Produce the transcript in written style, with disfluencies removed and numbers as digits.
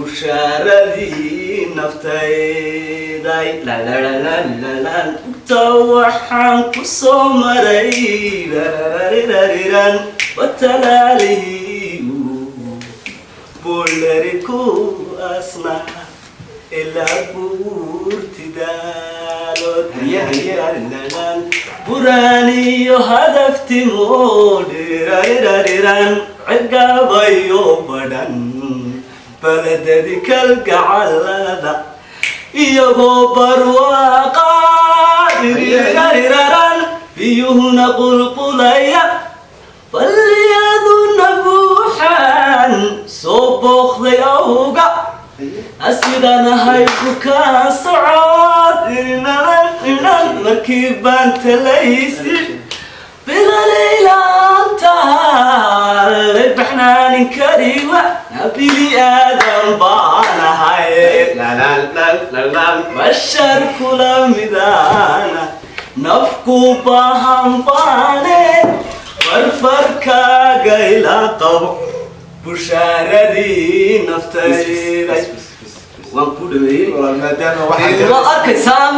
Bushaaradii naftayday, lalalalalal, ta waxaan ku soo maray rarariraran watalaalihii bullari ku asna ilaa buurtidaalood. Haye, haye. Buraaniyo hadaftimo dhirariraran cigabayo badhan baladadi kalgacalada iyagoo barwaaqa dhirariraran biyuhuna qulqulaya, balliyaduna buuxaan, soo booqday awga sidaan ahay bukaan socod inan markii baan talaysi bilalilaanta baxnaanin kariwa bili aadan baan ahay, bashar kula midaana, nafku baahan baane, farfarkaaga ila qabo, bushaaradii naftayda. Waan ku dhameeyey. Walaal, maadaama waxaa Waad arkaysaan.